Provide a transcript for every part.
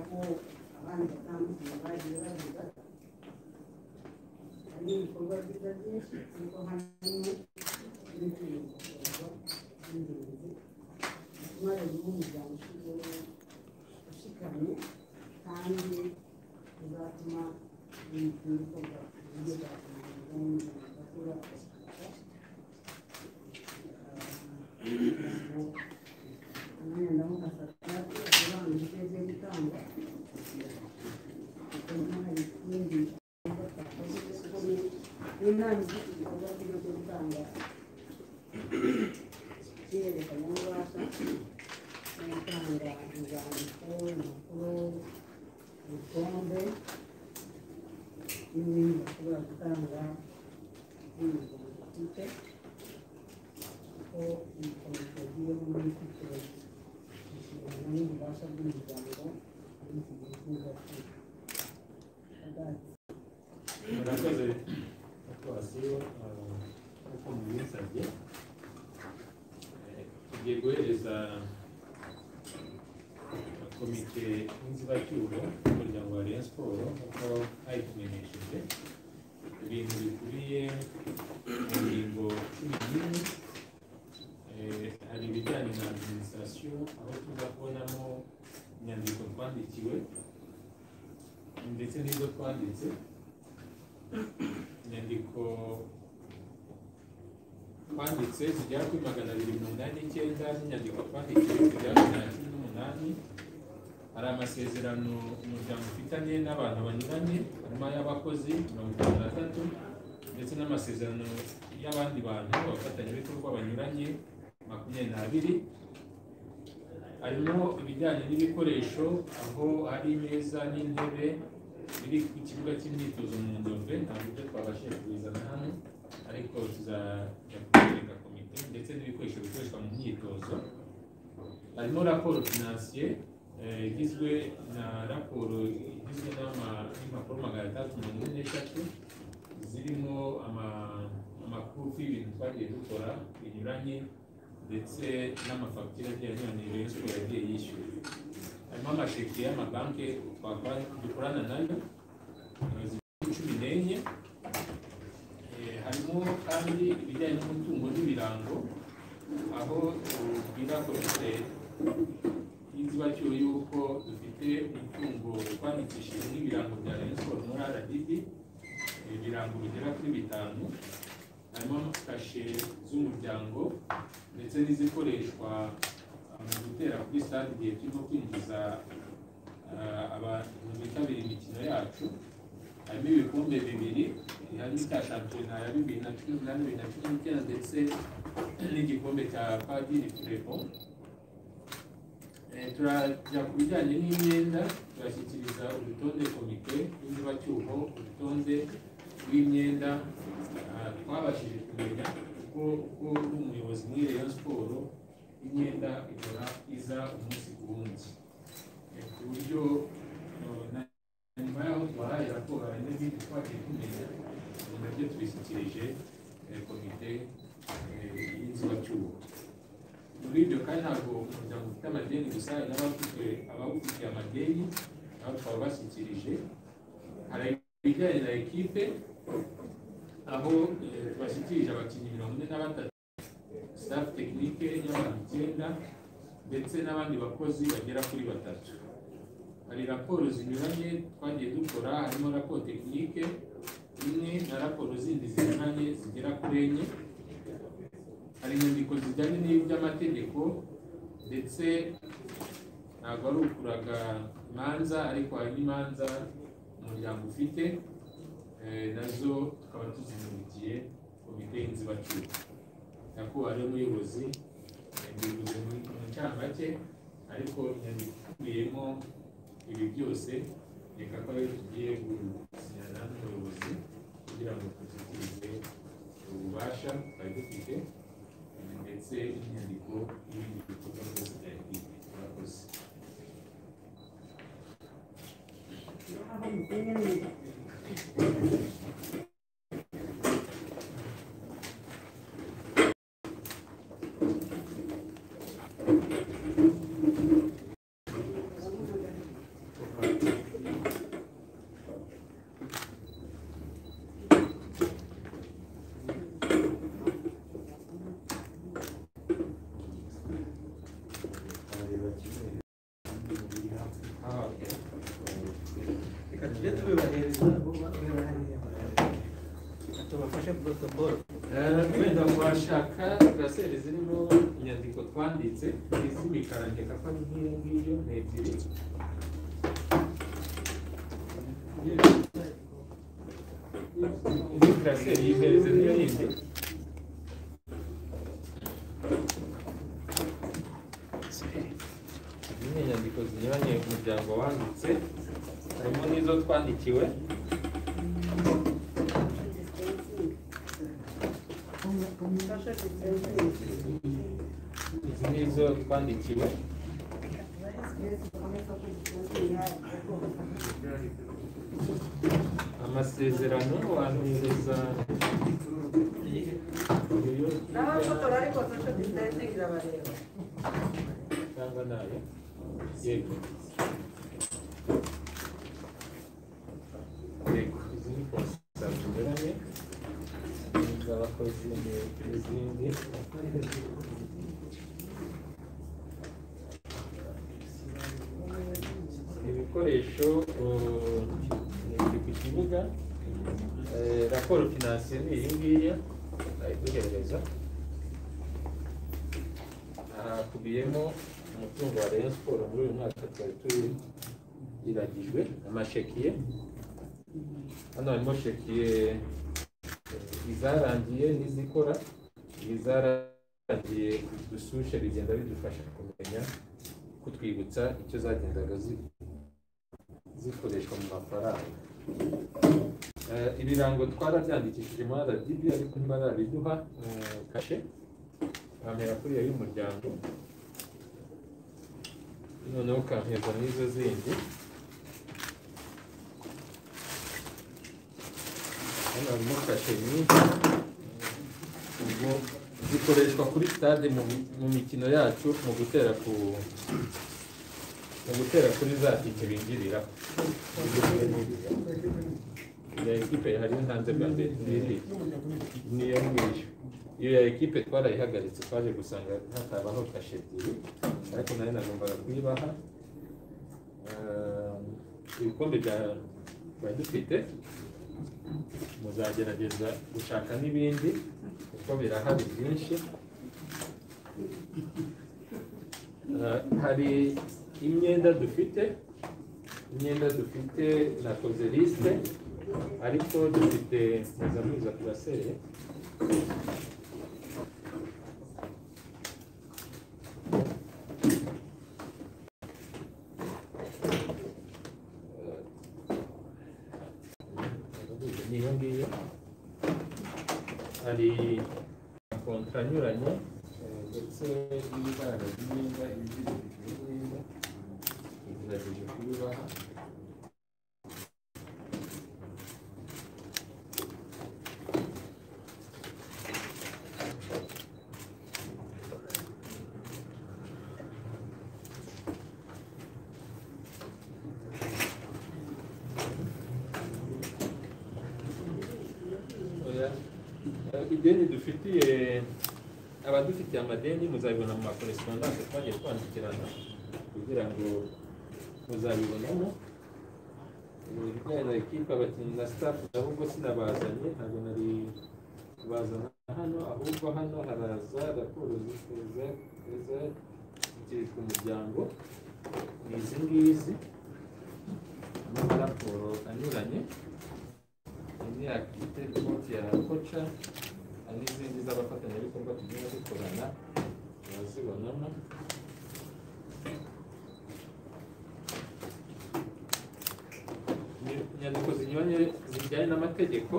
ko abandi batandukanye bagiye bavuga hari ibikorwa byiza byinshi ariko harimo n'ibintu by'ingenzi bituma rero umuryango ushikamye kandi bizatuma ibintu bikorwa mu buryo bwa kinyamwuga umwanya ndamufata abantu ugeze gutanga hari ikindi n'inama ifite igikorwa cyo gutanga ihererekanyabubasha no gutanga inzandiko, impapuro, urutonde n'ibindi bashobora gutanga by'umuryango ufite kuko iyi komite igiyemo muri ifite inshingano n'ububasha bw'umuryango muri iki gihe cy'inzibaciro. Murakoze twasiyo nk'uko mubinsabye tugiye guhereza komite y'inzibacyuho y'umuryango wa Rayon Sports nk'uko bayitumenyesheje ibintu bikubiye mu ngingo 11. Hari ibijyanye na administration aho tuza kubonamo inyandiko twandikiwe ndetse n'izo twanditse. Inyandiko twanditse zigera kuri 289 n'inyandiko twandikiwe zigera kuri 118. Hari amasezerano umuryango ufitanye n'abantu banyuranye harimo ay'abakozi 53 ndetse n'amasezerano y'abandi bantu abafatanyabikorwa banyuranye 22. Harimo ibijyanye n'ibikoresho aho hari imeza n'intebe biri ku kibuga cy'imyitozo mu Nzove, ntabwo ibyo twabashije kubizana hano ariko tuzajya kubereka komite ndetse n'ibikoresho bikoreshwa mu myitozo. Harimo raporo financier igizwe na raporo igizwe n'impapuro 343 zirimo amakuru y'ibintu twagiye dukora binyuranye ndetse n'amafagitire agiye anyuranye Rayon Sports yagiye yishyura. Harimo amasheki y'amabanki dukorana nayo 14. Harimo kandi ibijyanye n'umutungo n'ibirango aho tubwira komite y'inzibacyuho y'uko dufite umutungo twandikishije n'ibirango bya Rayon Sports muri RDB, ibirango bigera kuri 5. Harimo kashe z'umuryango ndetse n'izikoreshwa mu gutera kuri stade igihe turimo kwinjiza abantu bitabira imikino yacu. Harimo ibikombe 2, harimo icya shampiyona ya 2018 2019 ndetse n'igikombe cya Padiri Frepo. Turajya ku bijyanye n'imyenda, turashyikiriza urutonde komite y'inzibacyuho, urutonde rw'imyenda twabashije kumenya kuko uko uri umuyobozi muri Rayon Sports imyenda ihora iza umunsi ku wundi, ku buryo nyuma y'aho tubahaye raporo hari n'izindi twagiye tumenya, ubu nabyo tubishyikirije komite y'inzibacyuho. Muri ibyo kandi ntabwo umuryango ufite amadeni gusa, hari n'abawufitiye amadeni nabo twaba bashyikirije. Hari ibijyanye na ekipe aho tubashyikirije abakinnyi 43, staff technique y'abantu 9 ndetse n'abandi bakozi bagera kuri 3. Hari raporo zinyuranye twagiye dukora, harimo raporo technique imwe na raporo zindi zinyuranye zigera kuri 4. Hari inyandiko zijyanye n'iby'amategeko ndetse ntabwo ari ukuraga imanza ariko hari n'imanza umuryango ufite nazo tukaba tuzindukiye komite y'inzibacyuho. Nyakubahwa rero muyobozi, mbivuze mu ncamake ariko inyandiko ikubiyemo ibi byose reka ko rero tugiye gusinyana n'umuyobozi kugira ngo dushyikirize ububasha twari dufite ndetse n'inyandiko y'ibindi bikorwa byose bya ekipe. Murakoze. Wenda washaka raseri zirimo inyandiko twanditse iz'imikara, nkeka ko ari nk'iyo ngiyo, ni ebyiri. Iyi raseri yihereze niyo yindi. Izi ni inyandiko zinyuranye umuryango wanditse, harimo n'izo twandikiwe. Izi ni izo twandikiwe. Amasezerano wanohereza cyangwa nayo. Yego, yego, izi ni konsa zinyuranye z'abakozi n'izindi. Ibikoresho biri ku kibuga. Raporo financier ni iyi ngiyi ayiduhereza. Hakubiyemo umutungo wa Rayon Sports muri uyu mwaka twari tuyiragijwe, amashekiye. Hano harimo shekiye izarangiye n'izikora. Izarangiye dusushe bigenda bidufasha kumenya, kutwibutsa icyo zagendaga zikoreshwa mu mafaranga. Ibirango twarabyandikishije muri RDB, ariko ntibarabiduha kashe bamera kuriya y'umuryango, noneho ukampeza n'izo zindi. Hano harimo kashe nyinshi, ubwo zikoreshwa kuri stade mu mikino yacu, mu gutera kuri za tike binjirira. Ya ekipe hariyo ntanze bwa mbere niyo ngiyo. Iyo ya ekipe twarayihagaritse, twaje gusanga hatabaho kashe ebyiri, ariko nayo nagombaga kuyibaha. Ibikombe twari dufite muzagerageza gushaka n'ibindi kuko birahari byinshi. Hari imyenda dufite, nakoze liste, ariko dufite muzamuza kurasere. Niyo ngiyo hari kontra anyuranye ndetse n'ibigaragaza imyenda, ibizirikije imyenda tugerageje kubibaha. Ideni dufitiye abadufitiye amadeni muzabibona mu makorespondance twagiye twandikirana, kugira ngo muzabibonamo. Ibijyanye na ekipe, abakinnyi na staff nabo ubwo sinabazanye, ntabwo nari kubazana hano, ahubwo hano haraza raporo zashyikirijwe umuryango, ni izi ngizi n'amaraporo anyuranye. Ni activité report ya koca, n'izindi z'abafatanyabikorwa tugenda dukorana urazibonamo. Inyandiko zinyuranye zijyanye n'amategeko,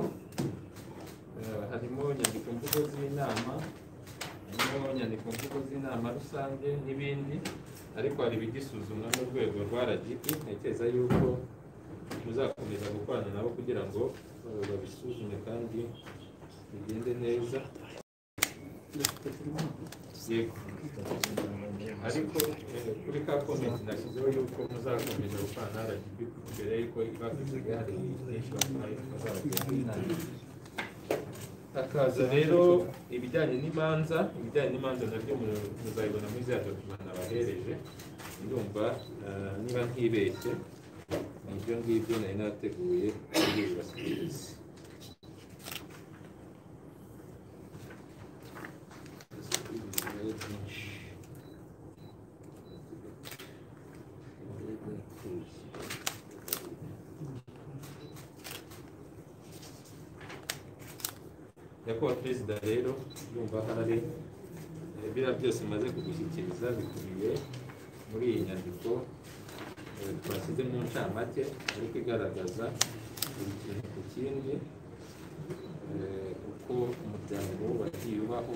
harimo inyandiko mvugo z'inama, harimo inyandiko mvugo z'inama rusange n'ibindi, ariko hari ibigisuzumwa n'urwego rwa RGB. Ntekereza yuko muzakomeza gukorana nabo kugira ngo babisuzume kandi bigende neza. Yego, ariko kuri ka komenti nashyizeho yuko muzakomeza gukorana na RGB mbere yuko ibafite hari byinshi bazabagira inama. Hakaza rero ibijyanye n'imanza, nabyo muzabibona muri za document nabahereje. Ndumva niba ntibeshye ibyo ngibyo nari nateguye kubibashyikiriza. Nyakubahwa Perezida, rero ndumva hari biriya byose maze kugushyikiriza bikubiye muri iyi nyandiko twashyize mu ncamake, ariko igaragaza buri kintu ku kindi, uko umuryango wagiye ubaho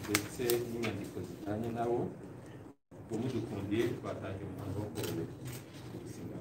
ndetse n'inyandiko zijyanye nawo. Ubu mudukundiye twatangiye umuhango wo gusinya.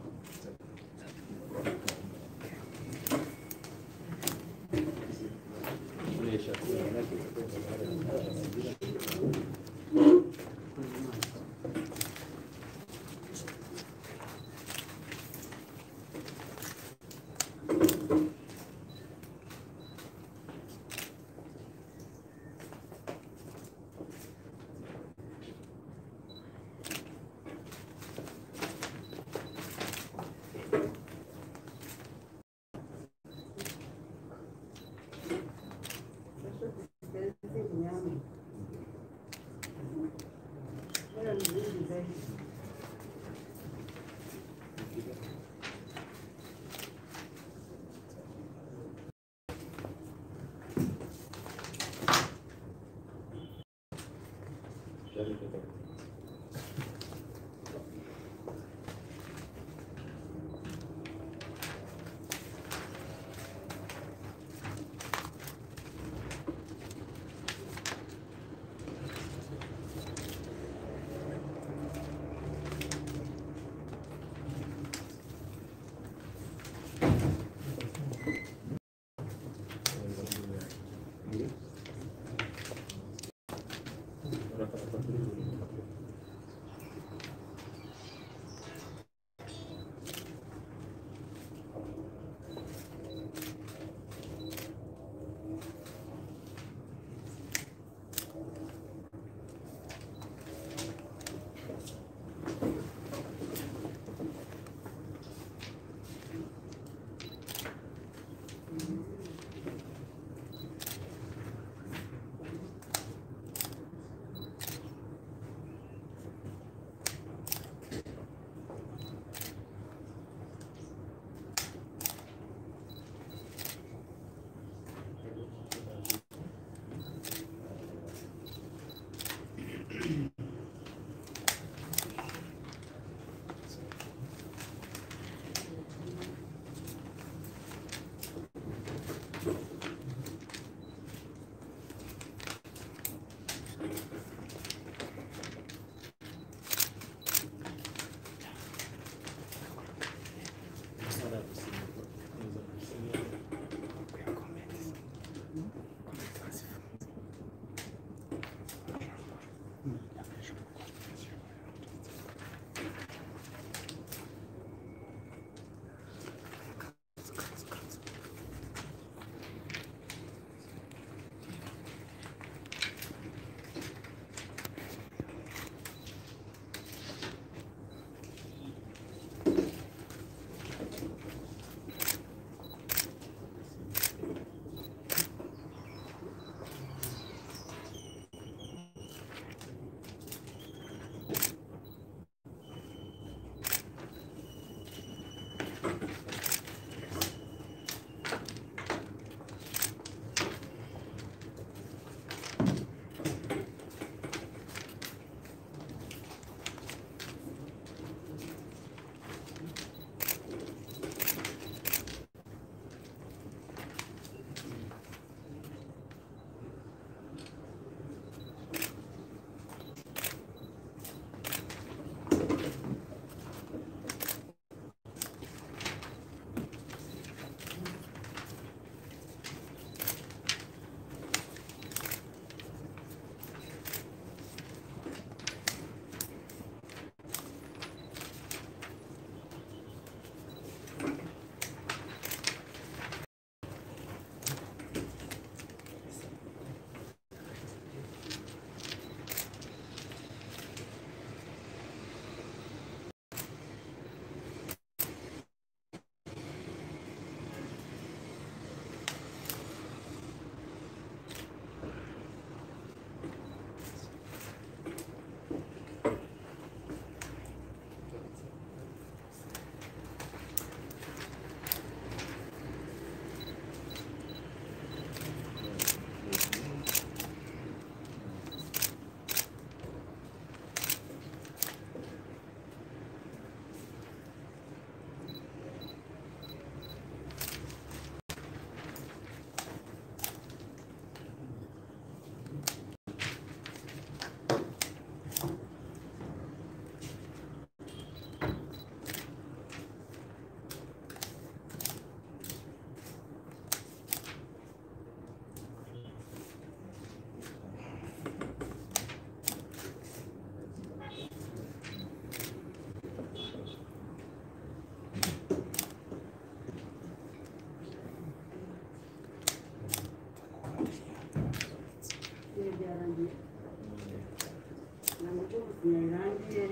Gusinya birangiye,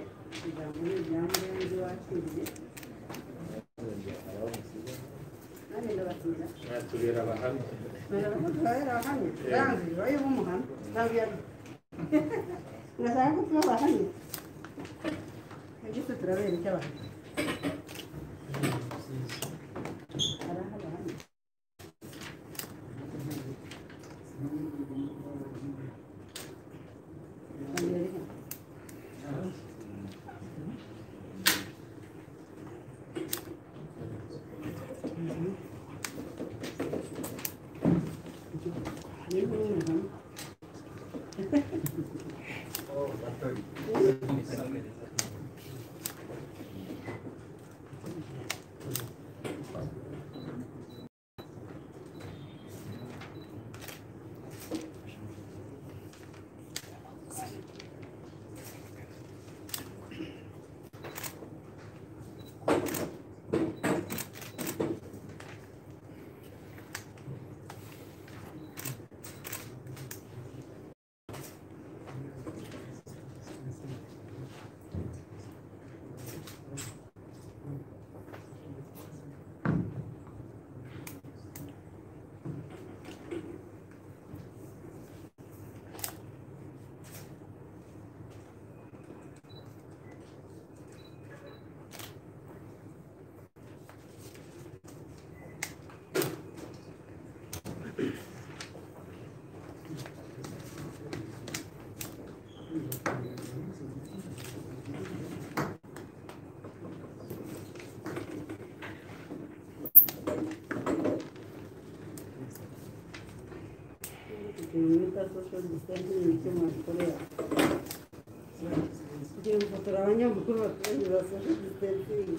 ijambo ni irya Murenzi wakiriye. Nanjye ndabatumira. Mwatubera abahamya. Turabera abahamya. Rangi wowe b'umuhamya ntabwo yari urashaka ko tuba abahamya, ibyo turabera icyo abahamya araha abahamya. Bita social distancing icyo mwabikorera tugiye gufotora abanyamakuru bakorera social distancing.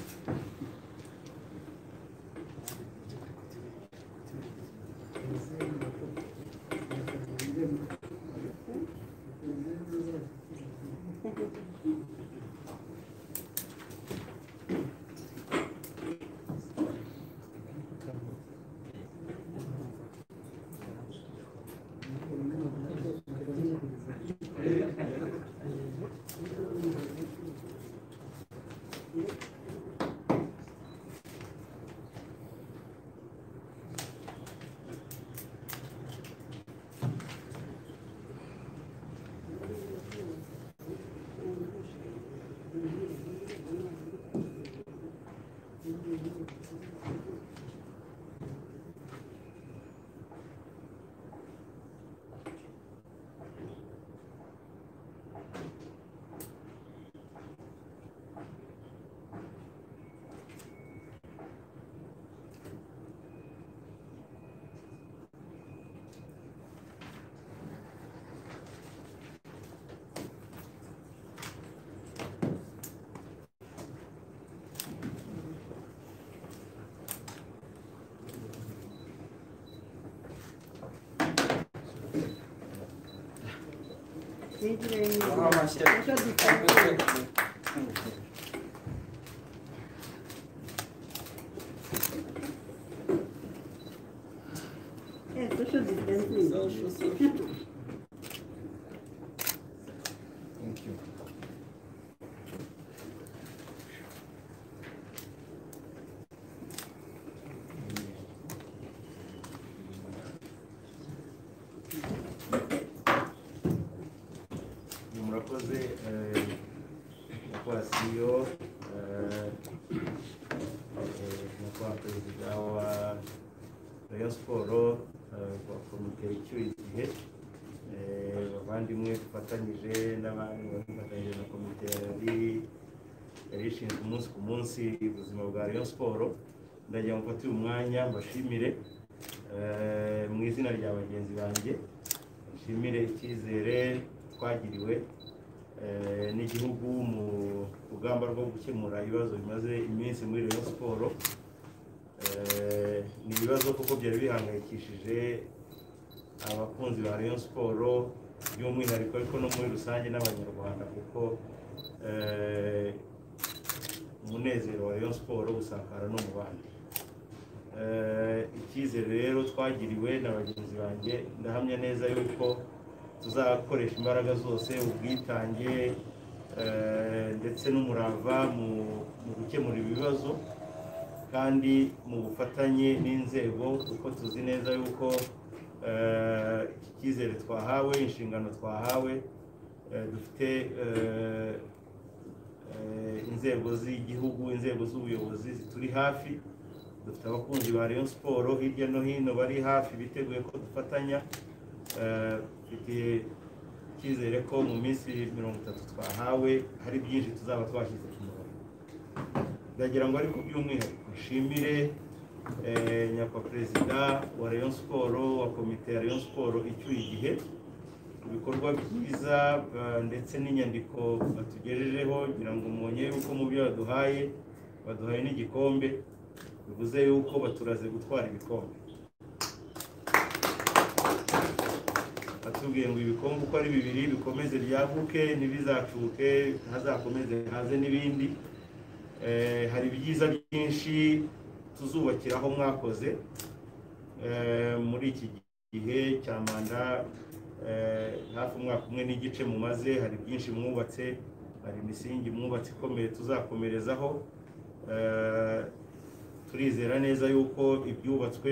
Thank you very much. Social distancing. Yeah, social distancing. Social. Thank you. Murakoze nyakubahwa CEO, nyakubahwa perezida wa Rayon Sports, wa komite icyuye igihe, bavandimwe dufatanyije n'abandi bafatanyije na komite yari ishinzwe umunsi ku munsi ubuzima bwa Rayon Sports, ndagira ngo mfate uyu mwanya mbashimire mu izina rya bagenzi banjye, nshimire icyizere twagiriwe n'igihugu mu rugamba rwo gukemura ibibazo bimaze iminsi muri Rayon Sports. Ni ibibazo kuko byari bihangayikishije abakunzi ba Rayon Sports by'umwihariko, ariko no muri rusange n'Abanyarwanda, kuko umunezero wa Rayon Sports usakara no mu bandi. Icyizere rero twagiriwe na bagenzi banjye, ndahamya neza yuko tuzakoresha imbaraga zose, ubwitange, ndetse n'umurava mu gukemura ibibazo kandi mu bufatanye n'inzego, kuko tuzi neza yuko iki cyizere twahawe, inshingano twahawe, dufite inzego z'igihugu, inzego z'ubuyobozi zituri hafi, dufite abakunzi ba Rayon Sport hirya no hino bari hafi biteguye ko dufatanya. Mfite icyizere ko mu minsi 30 twahawe hari byinshi tuzaba twashyize ku murongo. Ndagira ngo ariko by'umwihariko nshimire nyakubahwa perezida wa Rayon Sport, wa komite ya Rayon Sport icyuye igihe, ibikorwa byiza ndetse n'inyandiko batugejejeho. Ngira ngo mubonye yuko mu byo baduhaye n'igikombe, bivuze yuko baturaze gutwara ibikombe. Batubwiye ngo ibikombe uko ari bibiri bikomeze byaguke, ntibizacuke, hazakomeze haze n'ibindi. Hari ibyiza byinshi tuzubakiraho mwakoze muri iki gihe cya manda hafi umwaka umwe n'igice mumaze. Hari byinshi mwubatse, hari imisingi mwubatse ikomeye tuzakomerezaho. Turizera neza yuko ibyubatswe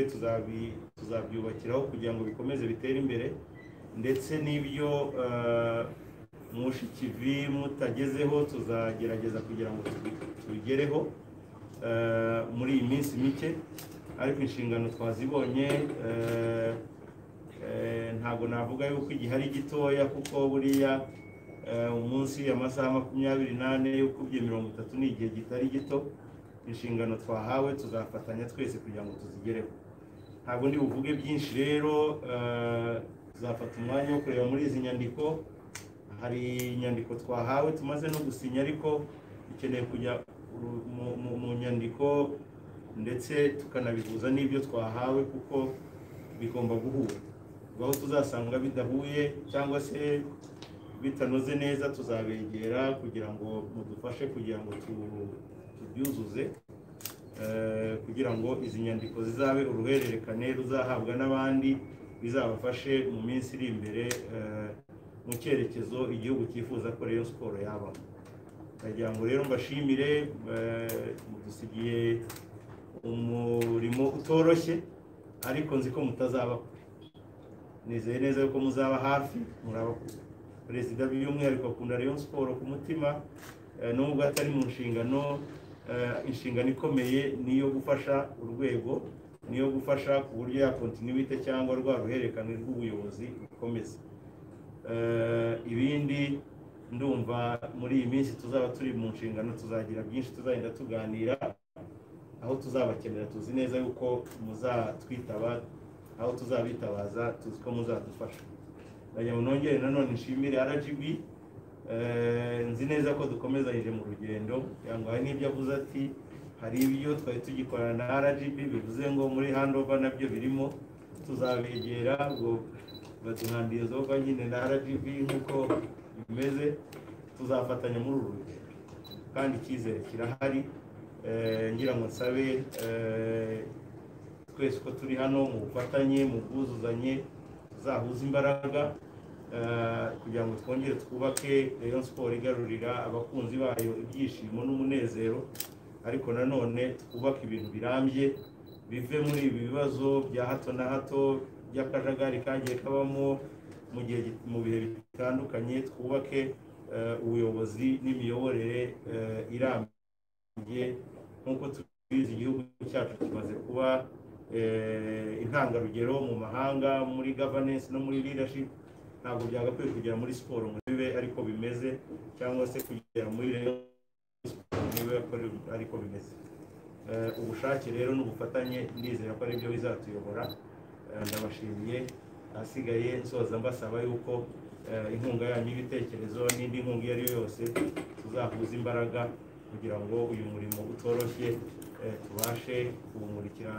tuzabyubakiraho kugira ngo bikomeze bitere imbere, ndetse n'ibyo mushikivi mutagezeho tuzagerageza kugira ngo tubigereho muri iyi minsi mike. Ariko inshingano twazibonye, ntabwo navuga yuko igihe ari gitoya, kuko buriya umunsi amasaha 24 ukubye 30 ni igihe kitari gito. Inshingano twahawe tuzafatanya twese kugira ngo tuzigereho. Ntabwo ndi buvuge byinshi rero, tuzafata umwanya wo kureba muri izi nyandiko. Hari inyandiko twahawe tumaze no gusinya, ariko dukeneye kujya mu nyandiko ndetse tukanabihuza n'ibyo twahawe, kuko bigomba guhura. Aho tuzasanga bidahuye cyangwa se bitanoze neza, tuzabegera kugira ngo mudufashe kugira ngo tubyuzuze, kugira ngo izi nyandiko zizabe uruhererekane ruzahabwa n'abandi, bizabafashe mu minsi iri imbere mu cyerekezo igihugu cyifuza ko Rayon Sport yabamo. Ndagira ngo rero mbashimire, mudusigiye umurimo utoroshye, ariko nzi ko mutazaba kure. Nizeye neza ko muzaba hafi, muraba kure. Perezida by'umwihariko akunda Rayon Sport ku mutima, nubwo atari mu nshingano, inshingano ikomeye niyo gufasha urwego, niyo gufasha ku buryo ya continuity cyangwa rwa ruhererekane rw'ubuyobozi rukomeza. Ibindi ndumva muri iyi minsi tuzaba turi mu nshingano, tuzagira byinshi tuzagenda tuganira, aho tuzabakenera tuzi neza yuko muzatwitaba, aho tuzabitabaza tuzi ko muzadufasha. Ndagira ngo nongere nanone nshimire RGB, nzi neza ko dukomezanyije mu rugendo. Cyangwa hari n'ibyo avuze ati hari ibyo twari tugikorana na RGB, bivuze ngo muri handover nabyo birimo, tuzabegera ngo baduhandiye zoga nyine na RGB nk'uko bimeze, tuzafatanya muri uru rugendo kandi icyizere kirahari. Ngira ngo nsabe twese ko turi hano mu bufatanye, mu bwuzuzanye, tuzahuza imbaraga kugira ngo twongere twubake Rayon Sport igarurira abakunzi bayo ibyishimo n'umunezero, ariko nanone twubake ibintu birambye, bive muri ibi bibazo bya hato na hato by'akajagari kagiye kabamo mu gihe mu bihe bitandukanye. Twubake ubuyobozi n'imiyoborere irambye. Nk'uko tubizi, igihugu cyacu kimaze kuba intangarugero mu mahanga muri governance no muri leadership. Ntabwo byagakwiye kugera muri siporo ngo bibe ariko bimeze, cyangwa se kugera muri Rayon Sport bibe ariko bimeze. Ubushake rero n'ubufatanye ndizera ko aribyo bizatuyobora. Ndabashimiye. Ahasigaye nsoza mbasaba yuko inkunga yanyu y'ibitekerezo n'indi nkunga iyo ari yo yose tuzahuza imbaraga kugira ngo uyu murimo utoroshye tubashe kuwumurikira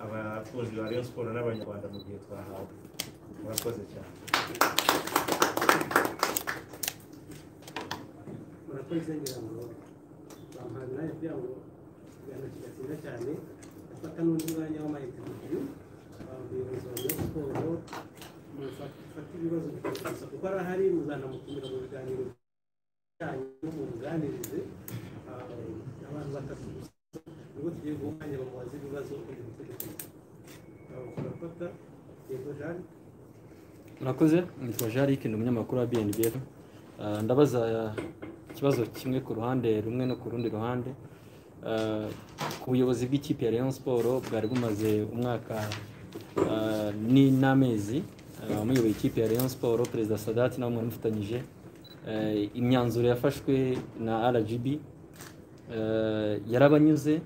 abakunzi ba Rayon Sport n'Abanyarwanda mu gihe twahawe. Murakoze cyane. Murakoze. Ngira ngo bamuhaye umwanya kugira ngo ikiganiro kigatinda cyane, afata n'undi mwanya w'ama-interview. Umuyobozi wa Rayon Sport mufate ibibazo gusa kuko arahari, muzanamutumira mu biganiro. yanyu mubuganirize. Abantu batatu gusa nibwo tugiye guha umwanya bamubaze ibibazo ubundi turafata. Yego Jean. Murakoze, nitwa Jean Luc, ni umunyamakuru wa BNBF. Ndabaza ikibazo kimwe ku ruhande rumwe no ku rundi ruhande. Ku buyobozi bw'ikipe ya Rayon Sport bwari bumaze umwaka ni n'amezi muyoboye ikipe ya Rayon Sport, Perezida Sadati nawe mwari mufatanyije, imyanzuro yafashwe na RGB yarabanyuze?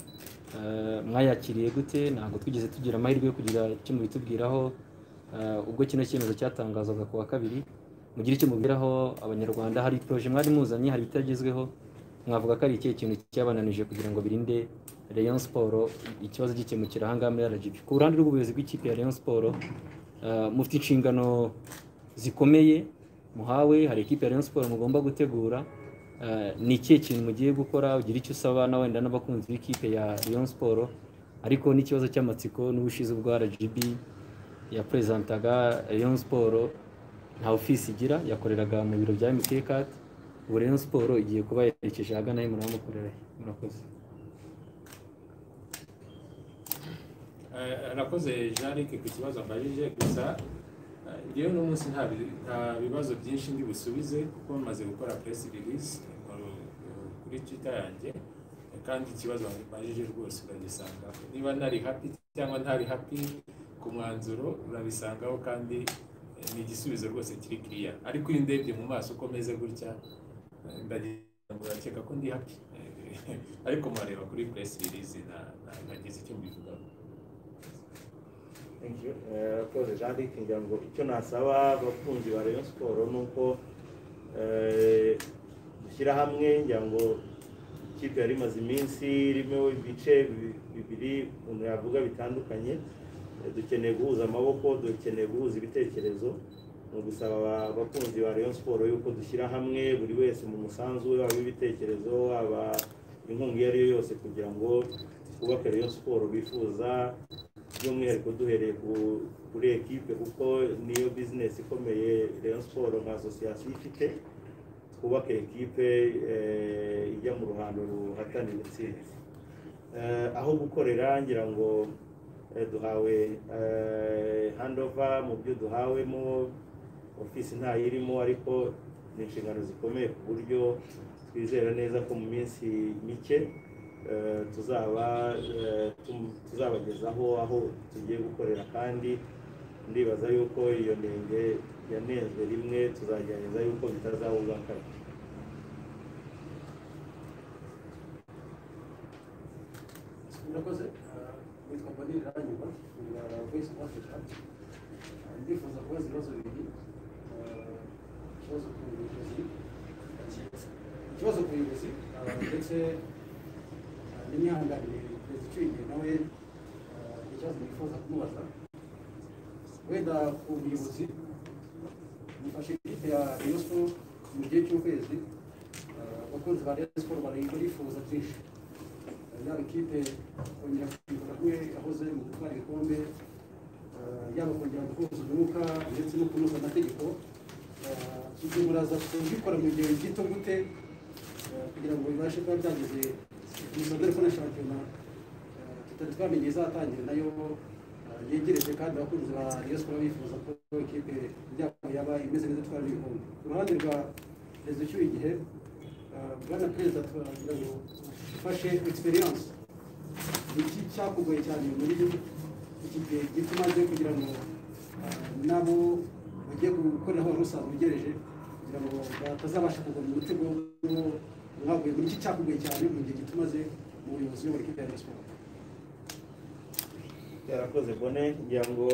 Mwayakiriye gute? Ntabwo twigeze tugira amahirwe yo kugira icyo mubitubwiraho ubwo kino cyemezo cyatangazwaga ku wa kabiri. Mugire icyo mubwiraho Abanyarwanda. Hari projet mwari muzanye, hari ibitagezweho, mwavuga ko ari ikihe kintu cyabananije kugira ngo birinde Rayon Sport ikibazo gikemukira ahangaha muri RGB? Ku ruhande rw'ubuyobozi bw'ikipe ya Rayon Sport, mufite inshingano zikomeye muhawe, hari ikipe ya Rayon Sport mugomba gutegura. Ni ikihe kintu mugiye gukora? Ugira icyo usaba na wenda n'abakunzi b'ikipe ya Rayon Sport. Ariko n'ikibazo cy'amatsiko, n'ubushize ubwo RGB yapresentingaga Rayon Sport nta ofisi igira, yakoreraga mu biro bya MK Card. Ubu Rayon Sport igiye kuba yerekeje ahagana he? Muramukorera he? Murakoze. Arakoze Jean Luc ku kibazo ambajije. Gusa njyewe uno munsi nta bibazo byinshi ndi busubize kuko maze gukora press release kuri Twitter yanjye, kandi ikibazo ambajije rwose uragisanga. Niba nari happy cyangwa ntari happy ku mwanzuro, urabisangaho, kandi ni igisubizo rwose kiri clear. Ariko iyo ndebye mu maso uko meze gutya, ndagira ngo urakeka ko ndi happy, ariko murareba kuri press release nagize icyo mbivugaho. Thank you. Urakoze Jean Luc. Ngira ngo icyo nasaba abakunzi ba Rayon Sport ni uko dushyira hamwe. Ngira ngo ikipe yari imaze iminsi irimo ibice bibiri umuntu yavuga bitandukanye. Dukeneye guhuza amaboko, dukeneye guhuza ibitekerezo. Ni ugusaba abakunzi ba Rayon Sport yuko dushyira hamwe, buri wese mu musanzu we, waba ibitekerezo, waba inkunga iyo ari yo yose, kugira ngo twubake Rayon Sport bifuza, by'umwihariko duhereye kuri ekipe, kuko niyo business ikomeye Rayon Sport nka association ifite. Twubake ekipe ijya mu ruhando ruhatanira intsinzi. Aho gukorera, ngira ngo duhawe handover. Mu byo duhawemo ofisi ntayirimo, ariko ni inshingano zikomeye ku buryo twizera neza ko mu minsi mike tuzabagezaho aho tugiye gukorera, kandi ndibaza yuko iyo nenge yanenzwe rimwe tuzagerageza yuko bitazaba ubwa kabiri. Murakoze. Witwa Bonny Ranyuma wa Voice of Africa. Ndifuza kubaza ibibazo bibiri. Ikibazo ku buyobozi ndetse n'imyihanganire perezida ucyuye igihe nawe, ikibazo nifuza kumubaza. Wenda ku buyobozi, mufashe ikipe ya Rayon Sport mu gihe cy'ukwezi. Abakunzi ba Rayon Sport barifuza byinshi, yaba ikipe kongera kwibuka kumwe yahoze mu gutwara ibikombe, yaba kongera guhuza umwuka ndetse no kunoza amategeko. Ibyo muraza kubikora mu gihe gito gute kugira ngo bibashe kuba byageze mu, dore ko na shampiyona tutari twamenye izatangira nayo yegereje, kandi abakunzi ba Rayon Sport bifuza ko ikipe yabo yaba imeze neza, itwara ibikombe? Ku ruhande rwa perezida ucyuye igihe, bwana perezida, turagira ngo ufashe experience, iki cyakugoye cyane muri iki gihe gito umaze, kugira ngo nabo bagiye gukoreraho wari usanzwe ugereje, kugira ngo batazabasha kugwa mu mutego mwaguye muri? Iki cyakugoye cyane mu gihe gito umaze mu buyobozi uyobora ikipe ya Rayon Sport? Yarakoze Bone. Ngira ngo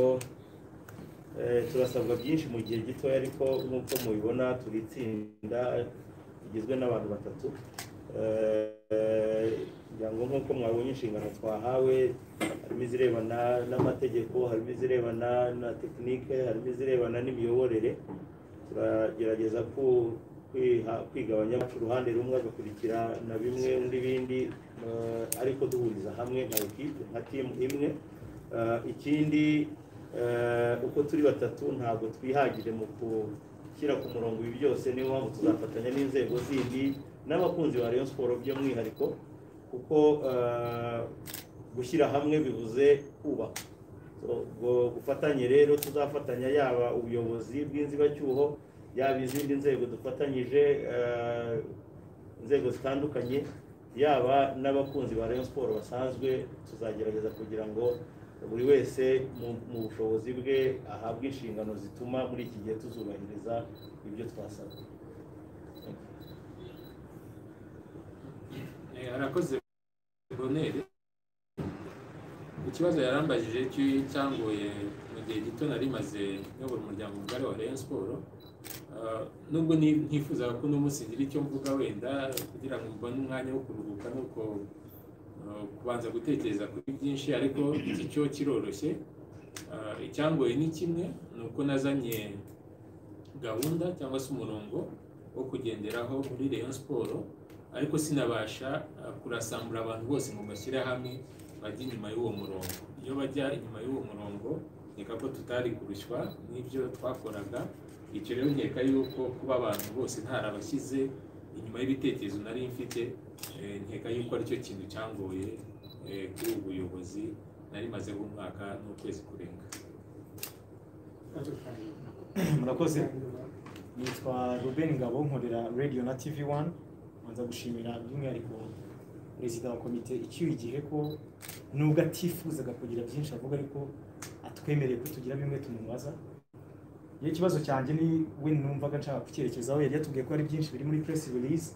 turasabwa byinshi mu gihe gitoya, ariko nk'uko mubibona turi itsinda rigizwe n'abantu batatu. Ngira ngo nk'uko mwabonye inshingano twahawe, harimo izirebana n'amategeko, harimo izirebana na tekinike, harimo izirebana n'imiyoborere. Turagerageza kwigabanya uruhande rumwe agakurikira na bimwe undi bindi, ariko duhuriza hamwe nka ekipe, nka team imwe. Ikindi, uko turi batatu ntabwo twihagije mu gushyira ku murongo ibi byose. Niyo mpamvu tuzafatanya n'inzego zindi n'abakunzi ba Rayon Sports by'umwihariko, kuko gushyira hamwe bivuze kubaka. Ubwo gufatanye rero tuzafatanya, yaba ubuyobozi bw'inzibacyuho, yaba izindi nzego dufatanyije, inzego zitandukanye, yaba n'abakunzi ba Rayon Sports basanzwe, tuzagerageza kugira ngo buri wese mu bushobozi bwe ahabwe inshingano zituma muri iki gihe tuzubahiriza ibyo twasabwe. Arakoze Bonere. Ikibazo yarambajije cyangoye mu gihe gito nari maze nyobora umuryango mugari wa Rayon Sports. Nubwo ntifuzaga ko n'umunsi ngira icyo mvuga wenda kugira ngo mbone umwanya wo kuruhuka nuko kubanza gutekereza kuri byinshi, ariko iki cyo kiroroshye. Icyangoye ni kimwe, ni uko nazanye gahunda cyangwa se umurongo wo kugenderaho muri Rayon Sports, ariko sinabasha kurasambura abantu bose ngo bashyire hamwe bajye inyuma y'uwo murongo. Iyo bajya inyuma y'uwo murongo nkeka ko tutari kurushywa n'ibyo twakoraga. Icyo rero nkeka yuko kuba abantu bose ntarabashyize inyuma y'ibitekerezo nari mfite, nkeka yuko aricyo kintu cyangoye kuri ubu buyobozi nari mazeho umwaka n'ukwezi kurenga. Murakoze. Nitwa Ruben Ngabo, nkorera Radio na TV1. Nza gushimira by'umwihariko perezida wa komite icyuye igihe ko nubwo atifuzaga kugira byinshi avuga, ariko atwemereye ko tugira bimwe tumubaza. Iyo ikibazo cyanjye ni we numvaga nshaka kucyerekezaho, yari yatubwiye ko hari byinshi biri muri press release,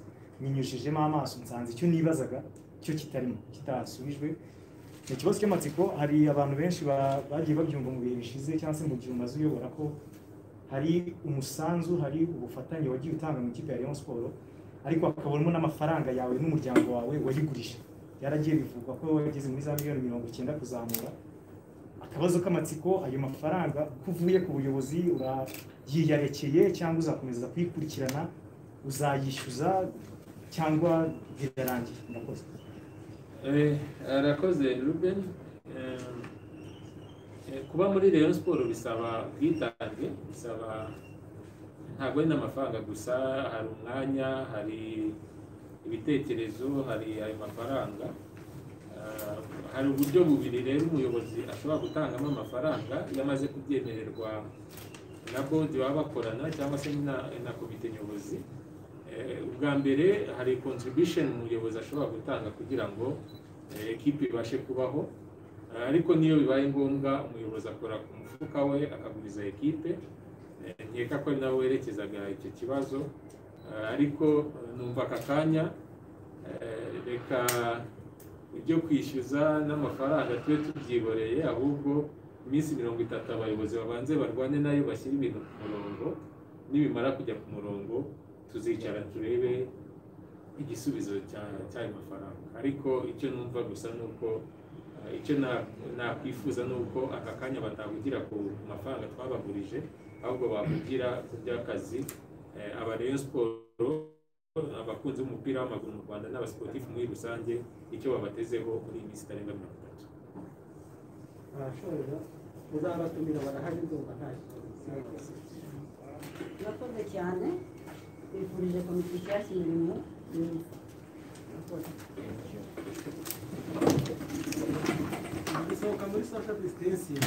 nyinyujijemo amaso nsanze icyo nibazaga cyo kitarimo, kitasubijwe. Ni ikibazo cy'amatsiko. Hari abantu benshi bagiye babyumva mu bihe bishize cyangwa se mu gihe umaze uyobora ko hari umusanzu, hari ubufatanye wagiye utanga mu ikipe ya Rayon Sports, ariko hakabonamo n'amafaranga yawe n'umuryango wawe wayigurisha. Byaragiye bivugwa ko wageze muri za miliyoni 90 kuzamura. Akabazo k'amatsiko, ayo mafaranga ko uvuye ku buyobozi urayiyarekeye cyangwa uzakomeza kuyikurikirana, uzayishyuza cyangwa birarangiye? Murakoze. Arakoze Ruben. Kuba muri Rayon Sports bisaba ubwitange, bisaba ntabwo ari n'amafaranga gusa, hari umwanya, hari ibitekerezo, hari ayo mafaranga. Hari uburyo bubiri rero umuyobozi ashobora gutangamo amafaranga iyo amaze kubyemererwa na bodi baba bakorana cyangwa se na komite nyobozi. Ubwa mbere hari contribution umuyobozi ashobora gutanga kugira ngo ekipe ibashe kubaho, ariko niyo bibaye ngombwa umuyobozi akora ku mufuka we akaguriza ekipe. Nkeka ko nawe werekezaga icyo kibazo, ariko numva aka kanya reka ibyo kwishyuza n'amafaranga tube tubyihoreye, ahubwo iminsi 30 abayobozi babanze barwane nayo bashyira ibintu ku murongo. Nibimara kujya ku murongo tuzicara turebe igisubizo cy'ayo mafaranga. Ariko icyo numva gusa ni uko icyo nakwifuza ni uko aka kanya batahugira ku mafaranga twabagurije, ahubwo bahugira ku by'akazi. Aba Rayon Sports, abakunzi b'umupira w'amaguru mu Rwanda n'abasportifu muri rusange, icyo babatezeho muri iyi minsi itarenga 30. Arashoza uzabatumira barahari, ndumva nta kibazo. Murakoze cyane, twifurije komite nshyashya imirimo myiza. Murakoze. Gusohoka muri social distancing.